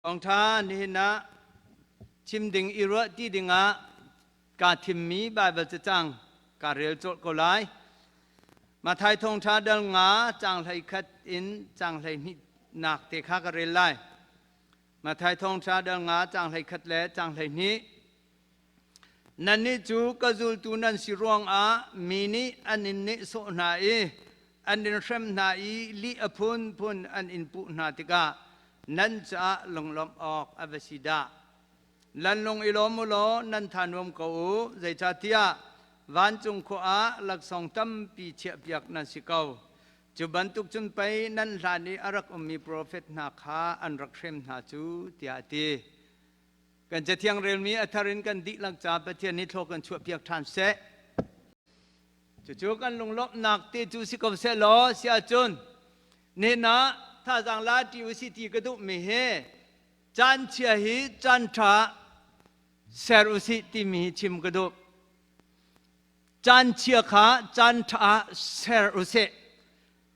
Thawngṭha nihin ah chim ding i ruah ti dingah kaa thimmi Baibal cacang kaa rel colh ko lai. Matthai thawngṭha dal nga caang 11 in caang 12 nak te kha ka rel lai. Matthai thawngṭha dal nga caang 11 le caang 12. Nannih cu ka zultu nan si ruangah mi nih an in nehsawh hna i an in hrem hna i lih a phunphun an in puh hna tikah nan caah lunglawmh awk a va si dah. Nan lung i lawm u law nan tha nuam ko u, zeicahtiah vancung khua ah laksawng tampi chiahpiak nan si ko. Cu bantuk cun pei nan hlan i a rak ummi profet hna kha an rak hrem hna cu, tiah a ti. Kan Cathiang relmi a thar in kan dihlak ca Pathian nih thlaw kan chuahpiak ṭhan seh. Cucu kan lunglawmhnak te cu si ko seh law si ahcun nihin ah thazaang la ṭi u si ti ka duhmi hi caan chia hi caan ṭha ser u sih timi hi chim ka duh. Caan chia kha caan ṭha ser u sih.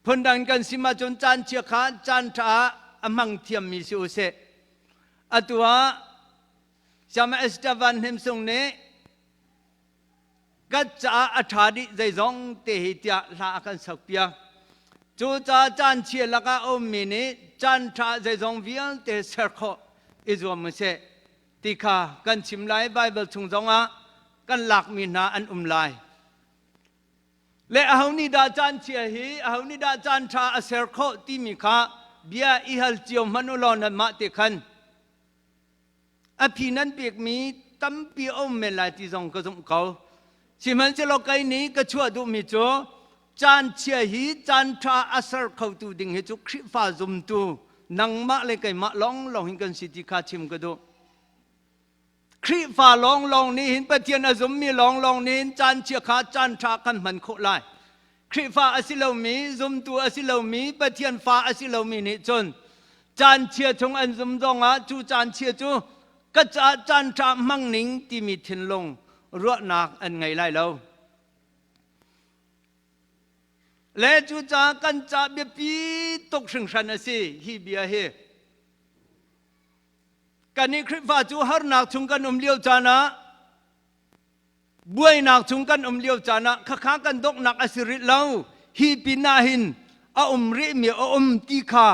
Phundang kan sim ahcun caan chia kha caan ṭha ah a hmang thiammi si u sih. Atu ah Siama Esther Van Hnem Sung nih kan caah a ṭha dih zeizong te hi tiah hla a kan sakpiak. Cu ca caan chia lakah a ummi nih caan ṭha zeizong vialte ser khawh i zuam u sih ti kha kan chim lai. Baibal chung zongah kan lakmi hna an um lai. Le aho nih dah caan chia hi aho nih dah caan ṭha a ser khawh timi kha bia i hal cio hmanh u law nanmah te khan a phi nan pekmi tampi a um men lai ti zong ka zumh ko. Sihmanhsehlaw kei nih ka chuah duhmi cu caan chia hi caan ṭha a ser khotu ding hi cu Khrihfa zumtu nangmah le keimah lawnglawng hin kan si ti kha chim ka duh. Khrihfa lawnglawng nih hin Pathian a zummi lawnglawng nih hin caan chia kha caan ṭha kan hman khawh lai. Khrihfa a si lomi, zumtu a si lomi, Pathian fa a si lomi nih cun caan chia chung an zum zongah cu caan chia cu ka caah caan ṭha hmang ning timi thinlung ruahnak an ngei lai lo. Le cucaah kan ca biapi tuk hringhran a si hi bia hi. Kannih Khrihfa cu harnak chung kan um lio caan ah buainak chung kan um lio caan ah khakha kan donghnak a si rih lo. Hi pin ah hin a um rihmi a um ti kha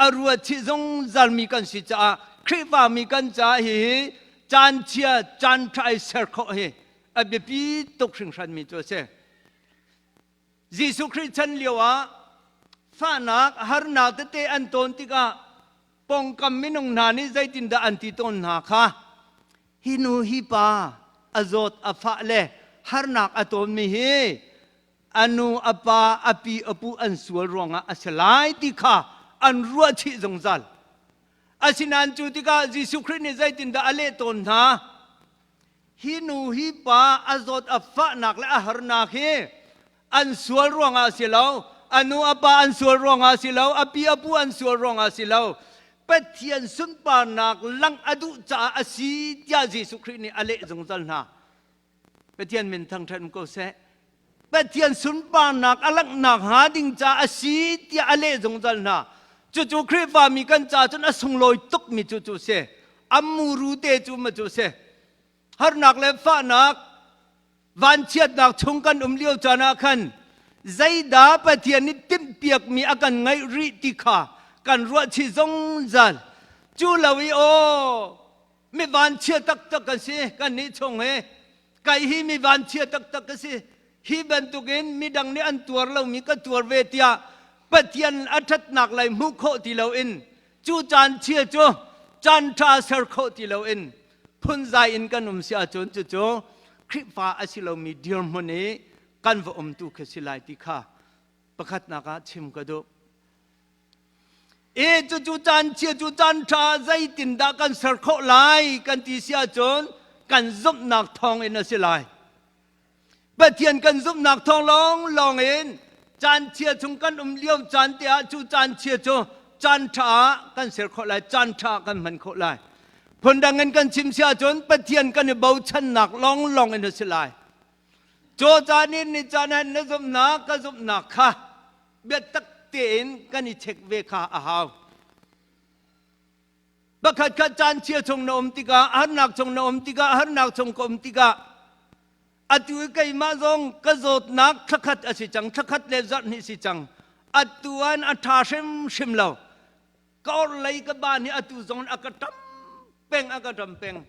a ruat chih zungzalmi kan si caah Khrihfa mi kan caah hihi caan chia caan ṭha i ser khawh hi a biapi tuk hringhranmi cu a si. Jesuh Khrih chan lio ah fahnak harnak tete an tawn tikah pawngkam minung hna nih zeitindah an ti tawn hna kha hi nu hi pa a zawt a fah le harnak a tawnmi hi a nu a pa a pi a pu an sual ruangah a si lai ti kha an ruah chih zungzal. Asinain cu tikah Jesuh Khrih nih zeitindah a leh tawn hna? Hi nu hi pa a zawt a fahnak le a harnak hi an sual ruangah a si lo, a nu a pa an sual ruangah a si lo, a pi a pu an sual ruangah a si lo, Pathian sunparnak langh a duh caah a si tiah Jesuh Khrih nih a leh zungzal hna. Pathian min thangṭhat um ko seh. Pathian sunparnak a langhnak hnga ding caah a si tiah a leh zungzal hna. Cucu Khrihfami kan ca cun a sunglawi tukmi cu cu si. A muru te cu ma cu si. Harnak le fahnak, vanchiatnak chung kan um lio caan ah khan zeidah Pathian nih timhpiakmi a kan ngaih rih ti kha kan ruah chih zungzal. Cu lo i aw mi vanchia taktak kan si kan nih chung hi kai hi mi vanchia taktak ka si hi bantukin midang nih an tuar lomi ka tuar ve tiah Pathian a ṭhatnak lei hmuh khawh ti loin cu caan chia cu caan ṭha ser khawh ti loin phunzai in kan um si ahcun cucu Khrihfa a si lomi dirhmun i kan va um tu khi si lai ti kha pakhatnak ah chim ka duh. E cucu caan chia cu caan ṭha zeitindah kan ser khawh lai kan ti si ahcun kan zumhnak thawng in a si lai. Pathian kan zumhnak thawng lawnglawng in caan chia chung kan um lio caan te ah cu caan chia cu caan ṭha ah kan ser khawh lai, caan ṭha kan hman khawh lai. Phundang in kan chim si ahcun Pathian kan i bochannak lawnglawng in a si lai. Caw caan in ni caan ah na zumhnak ka zumhnak kha biatak tein kan i check ve kha a hau. Pakhat khat caan chia chung na um tikah, harnak chung na um tikah, harnak chung ka um tikah, atu i keimah zong ka zawtnak thlakhat a si cang, thlakhat le zarh hnih si cang. Atu an a ṭha hrimhrim lo. Ka orhlei ka ban hi atu zong a ka ṭam peng, a ka ṭam peng.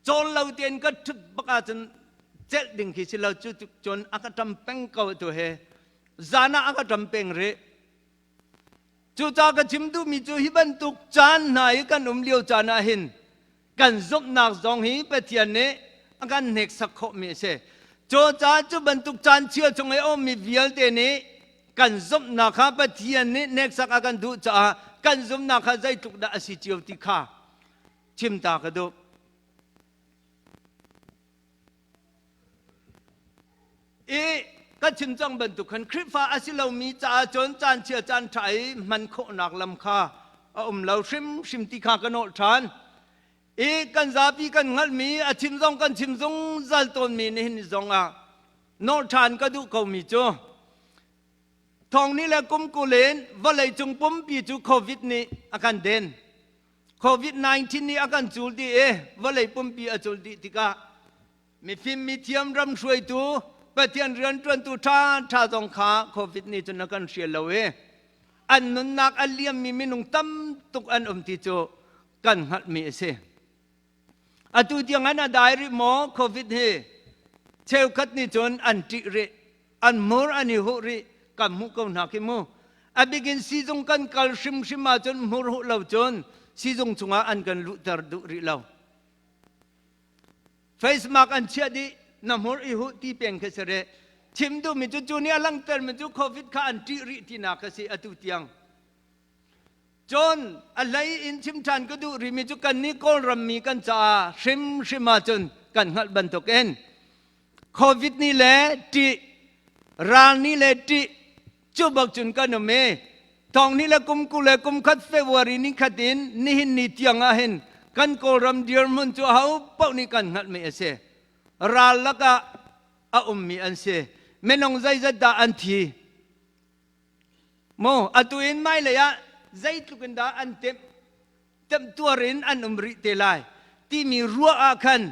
Cawl lo tein ka ṭhut bak ahcun celh ding khi si lo cu cun a ka ṭam peng ko atu he. Zan ah a ka ṭam peng rih. Cucaah ka chim duhmi cu hi bantuk caan hna i kan um lio caan ah hin kan zumhnak zong hi Pathian nih a kan hneksak khawhmi a si. Cucaah cu bantuk caan chia chung i a ummi vialte nih kan zumhnak kha Pathian nih hneksak a kan duh caah kan zumhnak kha zeitluk dah a si cio ti kha chim ta ka duh. I kan chim cang bantuk khan Khrihfa a si lomi caah cun caan chia caan ṭha i hman khawhnak lam kha a um lo hrimhrim ti kha ka nawlh ṭhan. I kan zapi kan hngalhmi a chim zong kan chim zungzal tawnmi nihin ni zong ah nawlh ṭhan ka duh komi cu thong ni le kum 20 in vawleicung pumpi cu COVID nih a kan den. COVID-19 nih a kan cul dih i vawlei pumpi a cul dih tikah mifim mithiam ram hruaitu Pathian rianṭuantu ṭha ṭha zong kha COVID nih cun a kan hrial lo i an nunnak a liammi minung tam tuk an um ti cu kan hngalhmi a si. Atu tiang an a dai rih maw COVID hi? Cheukhat nih cun an ṭih rih, an hmur an i huh rih, kan hmuh ko hna khi mu. A bikin sizung kan kal hrimhrim ahcun hmur huh lo cun sizung chungah an kan luhter duh rih lo. Face mask an chiah dih, na hmur i huh ti peng khi si rih. Chim duhmi cu cu nih a langhtermi cu COVID kha an ṭih rih tinak a si atu tiang. Cun a hlei in chim ṭhan ka duh rihmi cu kannih Kawlram mi kan caah hrimhrim ahcun kan hngalh bantukin COVID nih le ṭih, ral nih le ṭih cu bak cun kan um i thong ni le kum 20 le kum khat February ni khat in nihin ni tiang ah hin kan Kawlram dirhmun cu aho paoh nih kan hngalhmi a si. Ral lakah a ummi an si. Minung zeizat dah an thi? Maw atu in hmailei ah zeitluk in dah an temh temhtuar in an um rih te lai timi ruah ah khan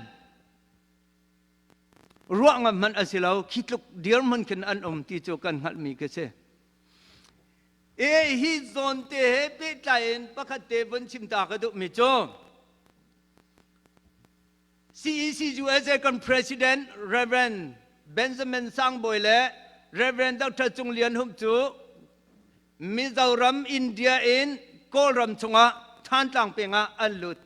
ruah ngam hmanh a si lo khi tluk dirhmun khin an um ti cu kan hngalhmi khi si. E hi zawn te he pehtlai in pakhat te vun chim ta ka duhmi cu CEC USA kan President Reverend Benjamin Sangbawi le Reverend Dr. Cung Lian Hup cu Mizoram, India in Kawlram chungah Thantlang peng ah an lut.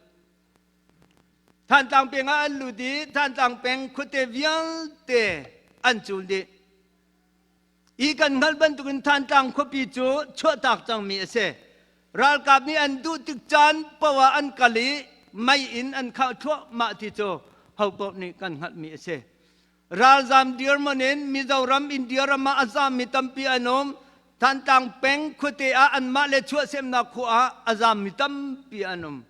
Thantlang peng ah an lut i Thantlang peng khuate vialte an cul dih. Hi kan hngalh bantukin Thantlang khuapi cu chuahtak cangmi a si. Ralkap nih an duh tik caan paoh ah an kal i mei in an khah thluahmah ti cu hopaoh nih kan hngalhmi a si. Ralzam dirhmun in Mizoram, India ram ah a zammi tampi an um. Thantlang peng khuate ah anmah le chuahsemnak khua ah a zammi tampi an um.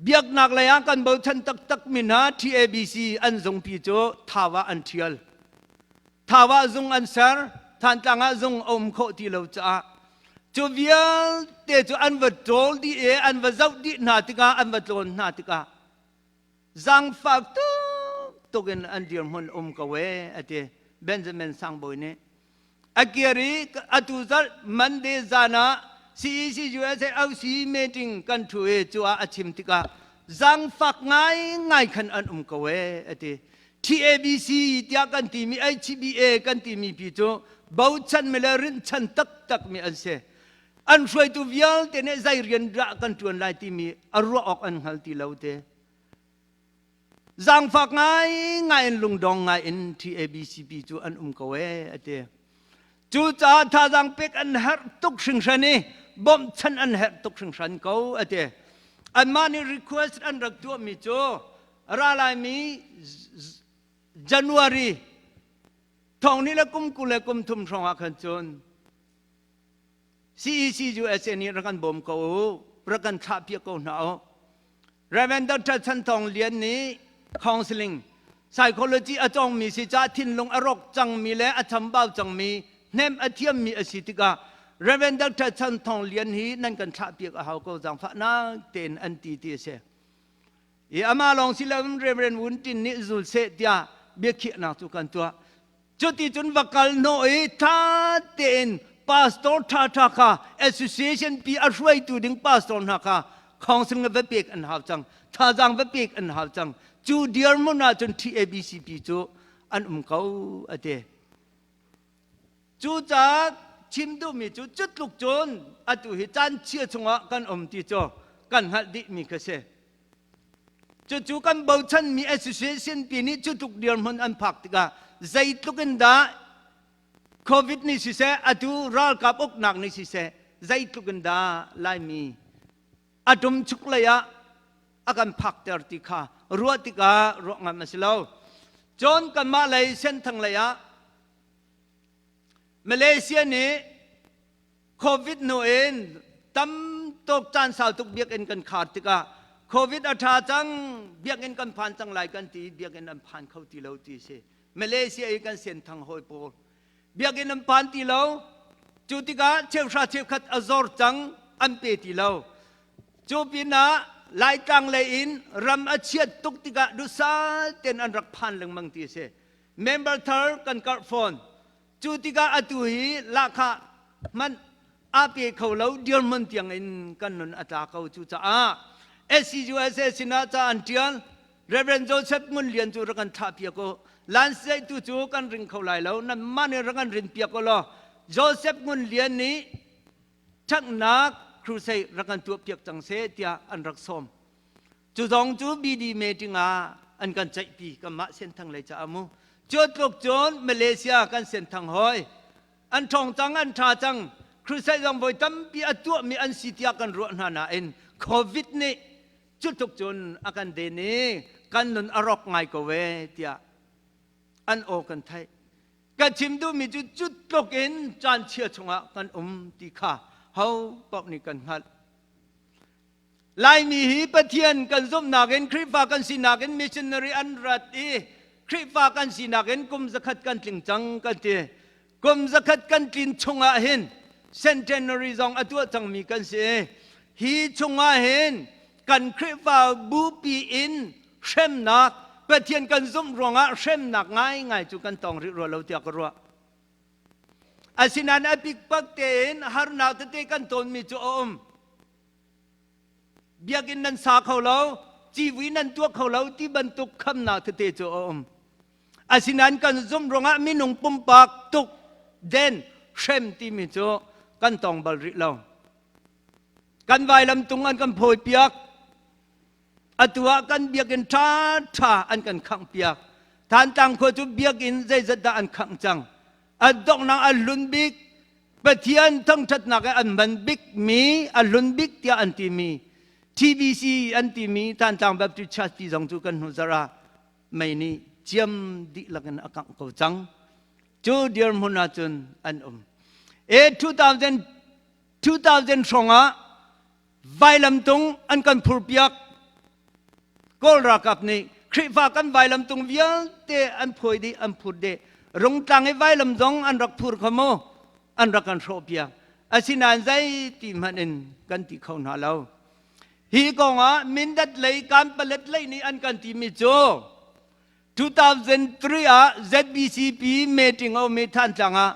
Biaknak lei ah kan bochan taktakmi hna TABC an zungpi cu Thau ah an ṭhial. Thau ah zung an ser, Thantlang ah zung a um khawh ti lo caah cu vialte cu an va ṭawl dih i an va zoh dih hna tikah an va tlawn hna tikah zaangfak tuk tuk in an dirhmun um ko ee a ti Benjamin Sangbawi nih. A kir i atu zarh Monday zan ah CEC USA OC meeting kan ṭhu i cu ah a chim tikah zaangfak ngaingai khan an um ko ee a ti. TABC tiah kan timi HBA kan timi pi cu bochanmi le rinhchan taktakmi an si. An hruaitu vialte nih zei rian dah kan ṭuan lai timi a ruah awk an hngal ti lo te. Zaangfak ngaingai in lungdong ngai in TABCP cu an um ko ee a ti. Cucaah thazaang pek an herh tuk hringhran i bawmhchanh an herh tuk hringhran ko a ti. Anmah nih request an rak tuahmi cu ra laimi January thong ni le kum 20 le kum thum hrawng ah khan cun CEC USA nih rak kan bawm ko u, rak kan thlah piak ko hna u. Reverend Dr. Chan Thawng Lian nih counseling psychology a cawngmi si caah thinlung a rawk cangmi le a chambau cangmi hnemh a thiammi a si tikah. Reverend Dr. Chan Thong Lian hi nan kan thlah piak a hau ko zaangfahnak tein an ti ti a si. I amah lawng si loin Reverend Wun Tin nih zul seh tiah biakhiahnak cu kan tuah. Cuti cun va kal hnawh i ṭha tein pastor ṭhaṭha kha association pi a hruaitu ding pastor hna kha khawngsing le va pek an hau cang, thazaang va pek an hau cang. Cu dirhmun ah cun TABCP cu an um ko a ti. Cucaah chim duhmi cu cutluk cun atu hi caan chia chungah kan um ti cu kan hngalh dihmi kha si. Cucu kan bochanmi association pi nih cutluk dirhmun an phak tikah zeitluk in dah COVID nih siseh, atu ralkap uknak nih siseh, zeitluk in dah Laimi a ṭumchuk lei ah a kan phakter ti kha ruah tikah ruah ngam a si lo. Cun kanmah lei Senthang lei ah Malaysia nih COVID hnu in tam tuk caan sau tuk biakinn kan khar tikah COVID a ṭha cang biakinn kan phan cang lai kan ti biakinn an phan kho ti lo ti si Malaysia i kan senthang hawi pawl biakinn an phan ti lo cu tikah cheuhra cheukhat a zor cang an pe ti lo cu pinah Laitlang lei in ram a chiat tuk tikah duhsal ten an rak phan lengmang ti a si member thar kan karh fawn Cu tikah atu hi lahkhah hmanh aa pe kho lo dirhmun tiang in kan nun a tla ko. Cucaah SCUSA sinah ca an ṭial. Reverend Joseph Ngun Lian cu rak kan thlah piak u. Lansaihtu cu kan ring kho lai lo. Nanmah nih rak kan rin piak u law Joseph Ngun Lian nih ṭhanghnak crusade rak kan tuah piak cang seh tiah an rak sawm. Cu zong cu BD meeting ah an kan ceihpi kanmah Senthang lei caah mu. Cu tluk cun Malaysia kan Senthang hawi an ṭhawng cang an ṭha cang crusade zong voi tampi a tuahmi an si tiah kan ruah hna nain COVID nih cu tluk cun a kan den i kan nun a rawk ngai ko ve tiah an aw kan theih. Ka chim duhmi cu cu tluk in caan chia chungah kan um ti kha ho paoh nih kan hngalh. Laimi hi Pathian kan zumhnak in Khrihfa kan sinak in missionary an rat i Khrihfa kan sinak in kum zakhat kan tling cang kan ti. Kum zakhat kan tlin chungah hin centenary zong a tuah cangmi kan si. Hi chungah hin kan Khrihfa bupi in hremnak Pathian kan zumh ruangah hremnak ngaingai cu kan tong rih rua lo tiah ka ruah. Asinain a pikpak tein harnak tete kan tonmi cu a um. Biakinn nan sa kho lo, civui nan tuah kho lo ti bantuk khamnak tete cu a um. Asinain kan zumh ruangah minung pumpak tuk den hrem timi cu kan tong bal rih lo. Kan vailam tung an kan phawi piak. Atu ah kan biakinn ṭhaṭha an kan khangh piak. Thantlang khua cu biakinn zeizat dah an khangh cang. A donghnak a hlun bik Pathian thangṭhatnak i an hman bikmi, a hlun bik tiah an timi TBC an timi Thantlang Baptist Church ti zong cu kan hnu zarh ah mei nih ciam dihlak in a kangh ko cang. Cu dirhmun ahcun an um. E 2000 2000 hrawng ah vailamtung an kan phurpiak Kawl ralkap nih Khrihfa kan vailamtung vialte an phuai dih an phur dih Rungtlang i vailam zong an rak phur kho maw an rak kan hrawhpiak asinain zei ti hmanh in kan ti kho hna lo hi kong ah Mindat lei Kanpalet lei nih an kan timi cu 2003 ah ZBCP meeting a um i Thantlang ah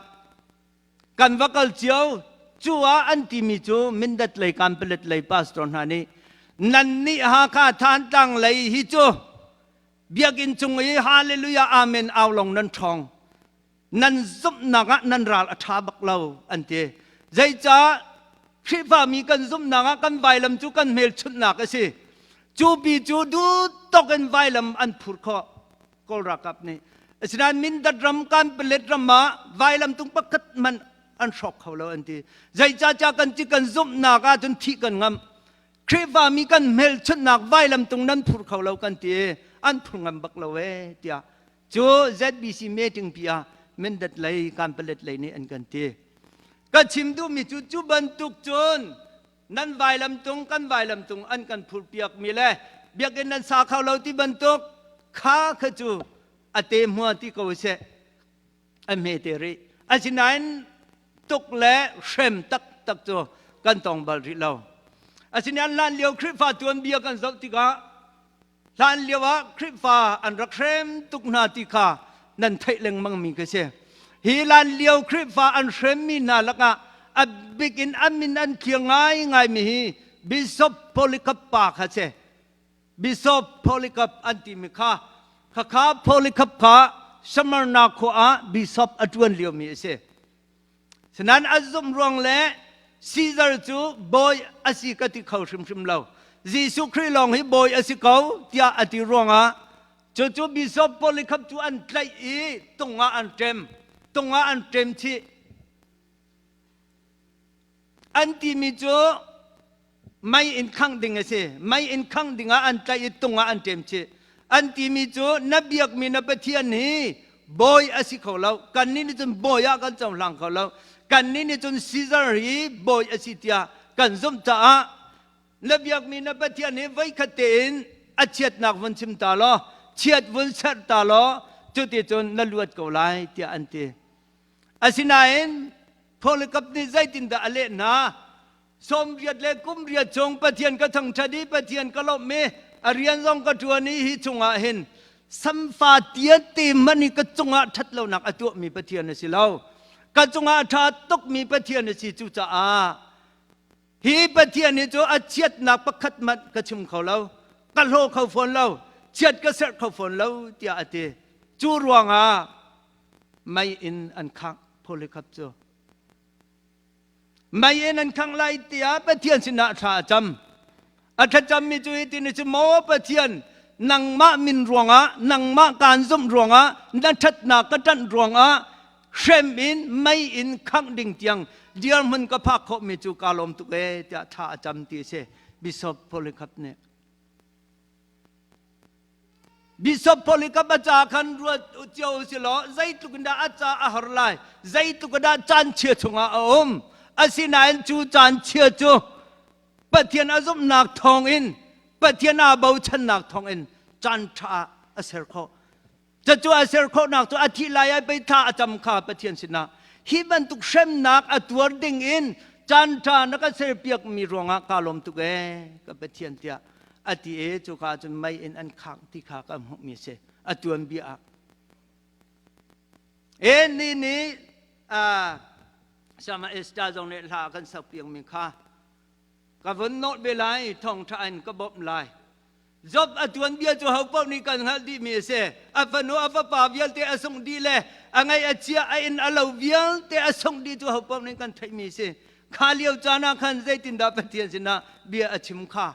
Kan va kal cio. Cu ah an timi cu Mindat lei Kanpalet lei pastor hna nih nan nih Hakha Thantlang lei hi cu biakinn cung i hallelujah amen au long nan ṭhawng. Nan zumhnak ah nan ral a ṭha bak lo an ti. Zeicah Khrihfami kan zumhnak ah kan vailam cu kan hmelchunhnak a si. Cu pi cu duhtawk in vailam an phur khawh. Kawl ralkap nih. Asinain Mindat ram Kanpalet ram ah vailamtung pakhat hmanh an hrawk kho lo an ti. Zeicahtiah kan ti kan zumhnak ahcun thih kan ngamh. Khrihfami kan hmelchunhnak vailamtung nan phur kho lo kan ti i an phur ngam bak lo ee tiah cu ZBC meeting pi ah Mindat lei Kanpalet lei nih an kan ti. Ka chim duhmi cu cu bantuk cun nan vailamtung kan vailamtung an kan phurpiak mi le biakinn nan sa kho lo ti bantuk kha kha cu a te hmua ti ko seh a hme te rih asinain. tuk le hrem taktak cu kan tong bal rih lo. Asinain hlan lio Khrihfa tuanbia kan zoh tikah hlan lio ah Khrihfa an rak hrem tuk hna ti kha nan theih lengmang mi ka si. Hi hlan lio Khrihfa an hremmi hna lakah a bik in an min an clear ngaingai mi hi Bishop Polycarp pa kha si. Bishop Polycarp an timi kha khakha Polycarp kha Smyrna khua ah bishop a ṭuan liomi a si. Sinain a zumh ruang le Caesar cu bawi a si ka ti kho hrimhrim lo. Jesuh Khrih lawng hi bawi a si ko tiah a ti ruangah cucu Bishop Polycarp cu an tlaih i tung ah an ṭem. Tung ah an ṭem chih. An timi cu mei in khangh ding a si. Mei in khangh ding ah an tlaih i tung ah an ṭem chih. An timi cu na biakmi na Pathian hi bawi a si kho lo. Kannih nih cun bawi ah kan cohlang kho lo. Kannih nih cun Caesar hi bawi a si tiah kan zumh caah na biakmi na Pathian hi voikhat tein a chiatnak vun chim ta law, chiat vun serh ta law, cuticun na luat ko lai tiah an ti. Asinain Polycarp nih zeitindah a leh hna? 80 le kum riat chung Pathian ka thangṭhat i Pathian ka lawmh i a rian zong ka ṭuan i hi chungah hin samfa tiate hmanh hi ka cungah ṭhat lonak a tuahmi Pathian a si lo. Ka cungah a ṭha tukmi Pathian a si cucaah hi Pathian hi cu a chiatnak pakhat hmanh ka chim kho lo, ka hlaw kho fawn lo, chiat ka serh kho fawn lo tiah a ti. Cu ruangah mei in an khangh Polycarp cu. Mei in an khangh lai tiah Pathian sinah thla a cam. A thlacammi cu hitin a si, Maw Pathian, nangmah min ruangah, nangmah kaan zumh ruangah, na ṭhatnak ka ṭanh ruangah hrem in mei in khangh ding tiang dirhmun ka phak khawhmi cu kaa lawm tuk ee tiah thla a cam ti a si. Bishop Polycarp nih. Bishop Polycarp a ca khan ruat cio si law zeitluk in dah a ca a har lai, zeitluk in dah caan chia chungah a um. Asinain cu caan chia cu Pathian a zumhnak thawngin, Pathian aa bochannak thawngin caan ṭha a ser khawh. Cucu a ser khawhnak cu a thih lai ai pei thla a cam kha Pathian sinah. Hi bantuk hremnak a tuar ding in caan ṭha na ka serpiakmi ruangah kaa lawm tuk ee ka Pathian tiah a ti i cuka cun mei in an khangh ti kha ka hmuhmi a si a tuanbia ah. E ni nih Sama Esther zong nih hla kan sak piakmi kha ka vun nawh ve lai thawngṭha in ka bawmh lai Job a tuanbia cu ho paoh nih kan hngalh dihmi a si. A fanu a fapa vialte a sungh dih le a ngaih a chia a inn a lo vialte a sungh dih cu ho paoh nih kan theihmi a si. Kha lio caan ah khan zeitindah Pathian sinah bia a chim kha?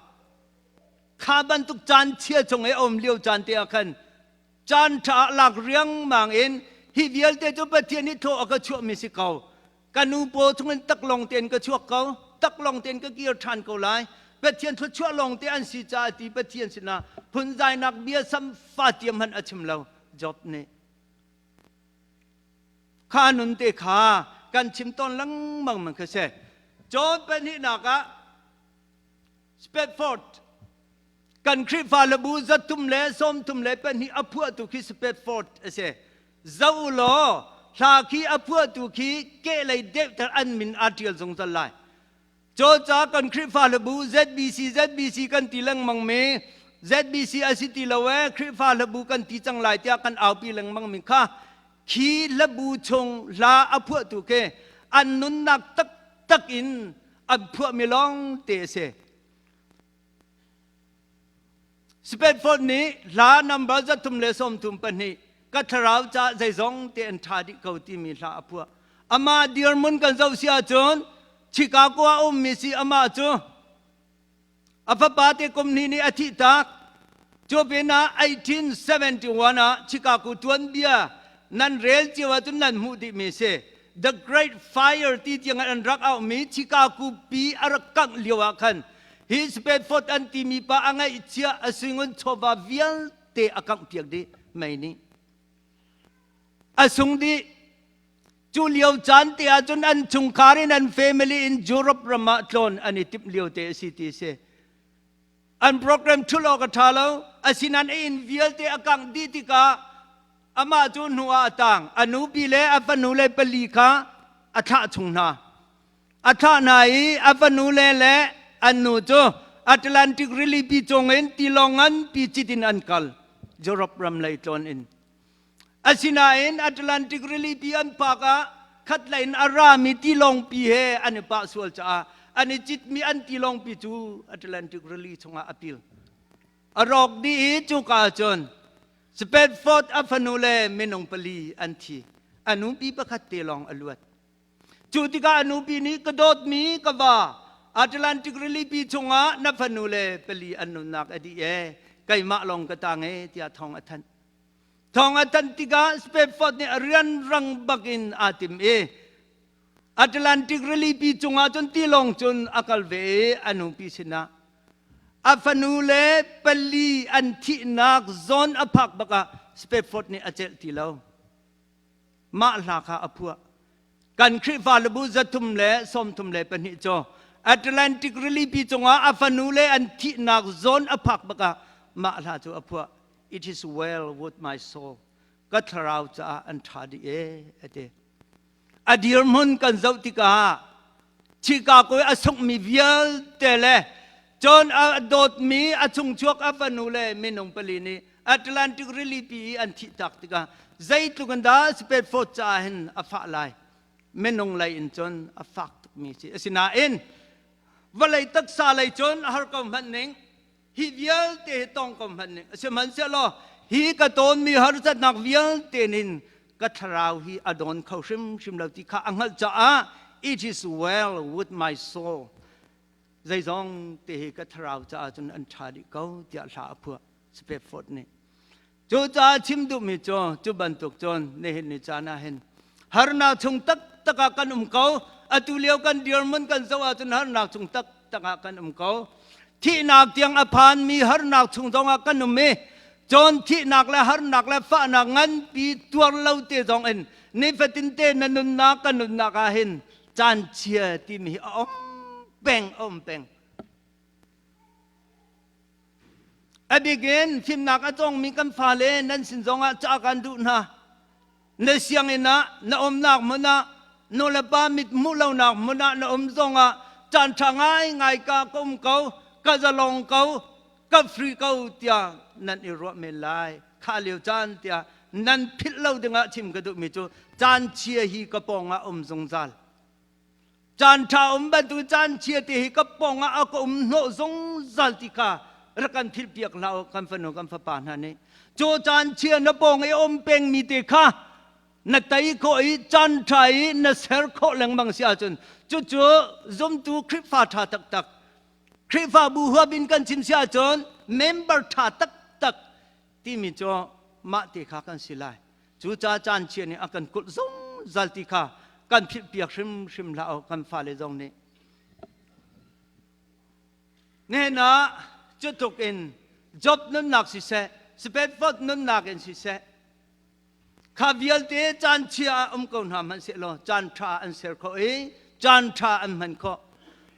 Kha bantuk caan chia chung i a um lio caan te ah khan caan ṭha lak riangmang in hi vialte cu Pathian nih thaw a ka chuahmi si ko. Ka nu paw chungin taklawng tein ka chuak ko, taklawng tein ka kir ṭhan ko lai. Pathian thluachuah lawng te an si caah ti Pathian sinah phunzainak bia samfa tiam hmanh a chim lo Job nih. Kha nun te kha kan chim tawn lengmang man kha si. John pahnihnak ah Spetford kan Khrihfa labu zathum le 32 a phuahtu khi Spetford a si. Zoh u law hla khi a phuahtu khi kehlei deuhter an min aa ṭial zungzal lai. Coca kan Khrihfa hlabu ZBC ZBC kan ti lengmang mi ZBC a si ti lo ee Khrihfa hlabu kan ti cang lai tiah kan aupi lengmang mi kha khi hlabu chung hla a phuahtu khi an nunnak taktak in an phuahmi lawng te a si. Spetford nih hla number 332 ka thlarau ca zeizong te an ṭha dih ko timi hla a phuah. Amah dirhmun kan zoh si ahcun Chicago ah ummi si amah cu a fapa te kum hnih nih a thih tak. Cu pinah 1871 ah Chicago tuanbia nan rel cio ahcun nan hmuh dihmi si. The Great Fire ti tiang an rak auhmi Chicago pi a rak kangh lio ah khan hi Spetford an timi pa a ngaihchia a suingun chawva vialte a kangh piak dih mei nih a sung dih cu lio caan te ah cun an chungkhar in an family in Europe ram ah tlawn an i timh lio te a si ti si an program thul awk a ṭha lo asinain a inn vialte a kangh dih tikah amah cu hnu ah a tang a nupi le a fanu le pali kha. a thlah chung hna. A thlah hna i a fanu le le an nu cu Atlantic Rilipi cungin tilawng nganpi cit in an kal, Europe ram lei tlawn in. Asinain Atlantic Rilipi an phak ah khatlei in a rami tilawngpi he an i pah sual caah an i citmi an tilawngpi cu Atlantic Rili chungah a pil. A rawk dih i cuka cun Spafford a fanu le minung pali an thi. A nupi pakhat te lawng a luat. Cu tikah a nupi nih ka dawtmi ka va Atlantic Rilipi chungah na fanu le pali an nunnak a dih ee keimah lawng ka tang ee tiah thawng a thanh. Thawng a thanh tikah Spafford nih a rianrang bakin aa tim i Atlantic Rilipi cungah cun tilawng cun a kal ve i a nupi sinah a fanu le pali an thihnak zawn a phak bakah Spafford nih a celh ti lo. Mah hla kha a phuah. Kan Khrihfa lebu 332 cu Atlantic Rilipi cungah a fanu le an thihnak zawn a phak bakah mah hla cu a phuah. It is well with my soul. Ka thlarau caah an ṭha dih ee, a ti. A dirhmun kan zoh tikah Chicago i a sunghmi vialte le cun a dawtmi a chungchuak a fanu le minung pali nih Atlantic Rilipi i an thih tak tikah zeitluk in dah Spafford caah hin a fah lai minung lei in cun a fak tukmi si asinain vawlei taksa lei cun a har ko hmanh ning hi vialte hi tong ko hmanh ning sihmanhsehlaw hi ka tawnmi harsatnak vialte nin ka thlarau hi a dawn kho hrimhrim lo ti kha a hngalh caah it is well with my soul zeizong te hi ka thlarau caah cun an ṭha dih ko tiah hla a phuah Spafford nih Cucaah chim duhmi cu cu bantuk cun nihin ni caan ah hin harnak chung taktak ah kan um ko. Atu lio kan dirhmun kan zoh ahcun harnak chung taktak ah kan um ko. Thihnak tiang a phanmi harnak chung zongah kan um i cun thihnak le harnak le fahnak nganpi tuar lo te zong in nifatin te na nunnak kan nunnak ah hin caan chia timi hi a um peng a um peng. A bikin fimnak a cawngmi kan fale nan sin zongah ca kan duh hna. Na sianginn ah na umnak hmun ah nulepa mit hmuh lonak hmun ah na um zongah caan ṭha ngaingai ka ka um ko, ka zalong ko, ka free ko tiah nan i ruah men lai. Kha lio caan tiah nan philh lo dingah chim ka duhmi cu caan chia hi ka pawngah um zungzal. Caan ṭha um bantuk caan chia te hi ka pawng ah a ka um hnawh zungzal ti kha rak kan philh piak hlah u kan fanu kan fapa hna nih. Cu caan chia na pawng i um pengmi te kha na tei khawh i caan ṭha i na ser khawh lengmang si ahcun cucu zumtu Khrihfa ṭha taktak Khrihfabu huap in kan chim si ahcun member ṭha taktak timi cu mah te kha kan si lai. Cucaah caan chia nih a kan kulh zungzal ti kha kan philhpiak hrimhrim hlah u kan fale zong nih. Nihin ah cutluk in Job nunnak siseh, Spafford nunnak in siseh, kha vialte caan chia ah um ko hna hmanh sehlaw caan ṭha an ser khawh i caan ṭha an hman khawh.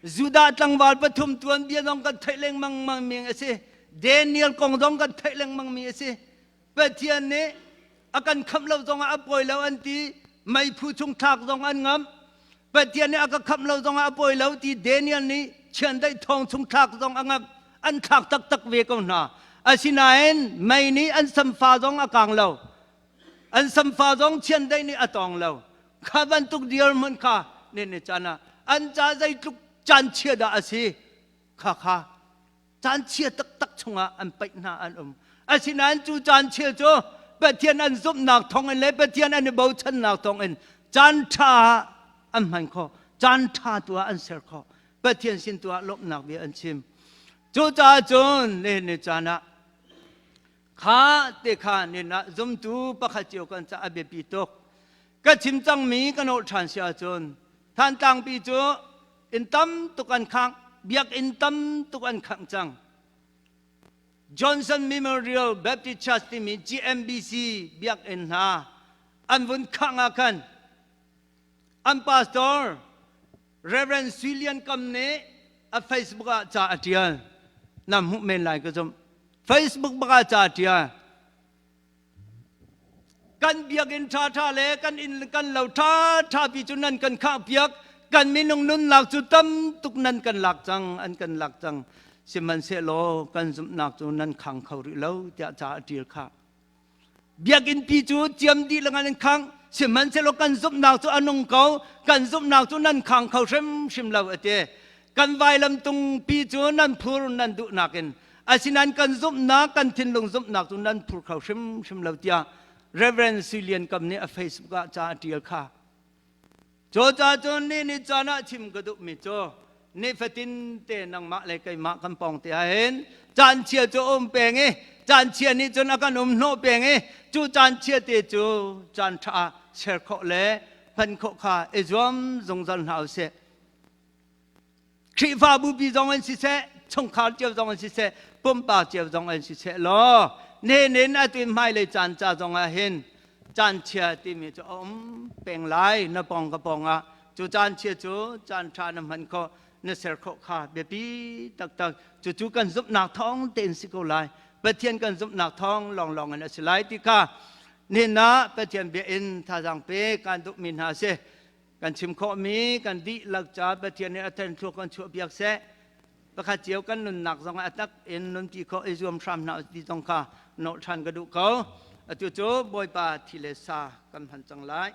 Judah tlangval pathum tuanbia zong kan theih lengmang mi a si. Daniel kong zong kan theih lengmang mi a si. Pathian nih a kan khamh lo zongah a pawi lo an ti meiphu chung thlak zong an ngamh Pathian nih a ka khamh lo zongah a pawi lo ti Daniel nih chiandeih thong chung thlak zong a ngamh an thlak taktak ve ko hna asinain mei nih an samfa zong a kang lo an samfa zong chiandeih nih a tawng lo kha bantuk dirhmun kha ne ne caan ah an ca zeitluk caan chia dah a si kha kha caan chia taktak chungah an paih hna an um asinain cu caan chia cu Pathian an zumhnak thawngin le Pathian an i bochannak thawngin caan ṭha an hman khawh caan ṭha tu ah an ser khawh Pathian sin tu ah lawmhnak bia an chim cucaah cun nihin ni caan ah kha te kha nin ah zumtu pakhat cio kan ca a biapi tuk ka chim cangmi ka nolh ṭhan si ahcun Thantlang pi cu inn tam tuk an khangh biakinn tam tuk an khangh cang Johnson Memorial Baptist Church timi GMBC biakinn hna an vun khangh ah khan an pastor Reverend Sui Lian Kam nih a Facebook ah ca a tial na hmuh men lai ka zumh Facebook bak ah ca a tial. Kan biakinn ṭhaṭha le kan inn kan lo ṭhaṭha pi cu nan kan khah piak. Kan minung nunnak cu tam tuk nan kan lak cang, an kan lak cang. Sihmanhsehlaw kan zumhnak cu nan khang kho rih lo tiah ca a ṭial khah. Biakinn pi cu ciam dih lengan in khang sihmanhsehlaw kan zumhnak cu a nung ko kan zumhnak cu nan khang kho hrimhrim lo a ti kan vailam tung pi cu nan phur nan duhnak in asinain kan zumhnak kan thinlung zumhnak cu nan phur kho hrimhrim lo tiah Reverend Sui Lian Kam nih a Facebook ah ca a ṭial kha Cu ca cun ni ni caan ah chim ka duhmi cu nifatin te nangmah le keimah kan pawng te ahhin caan chia cu um peng i caan chia nih cun a kan um hnawh peng i cu caan chia te cu caan ṭha ser khawh le hman khawh kha i zuam zungzal hna usih. Khrihfabu pi zong in siseh, chungkhar cio zong in siseh, pumpak cio zong in siseh law nenen atu in hmailei caan ca zong ah hin caan chia timi cu a um peng lai na pong ka pong ah cu caan chia cu caan ṭha na hman khawh na ser khawh kha biapi taktak cucu kan zumhnak thawng tein si ko lai Pathian kan zumhnak thawng lawnglawng in a si lai ti kha nihin ah Pathian bia in thazaang pe kan duhmi hna si Kan chim khawhmi kan dihlak ca Pathian nih a thluk kan chuahpiak seh. Pakhat cio kan nunnak zong ah a tak in nunpi khawh i zuam hram hna ti zong kha nawlh ṭhan ka duh ko. Atu cu Bawipa thi le sa kan hman cang lai.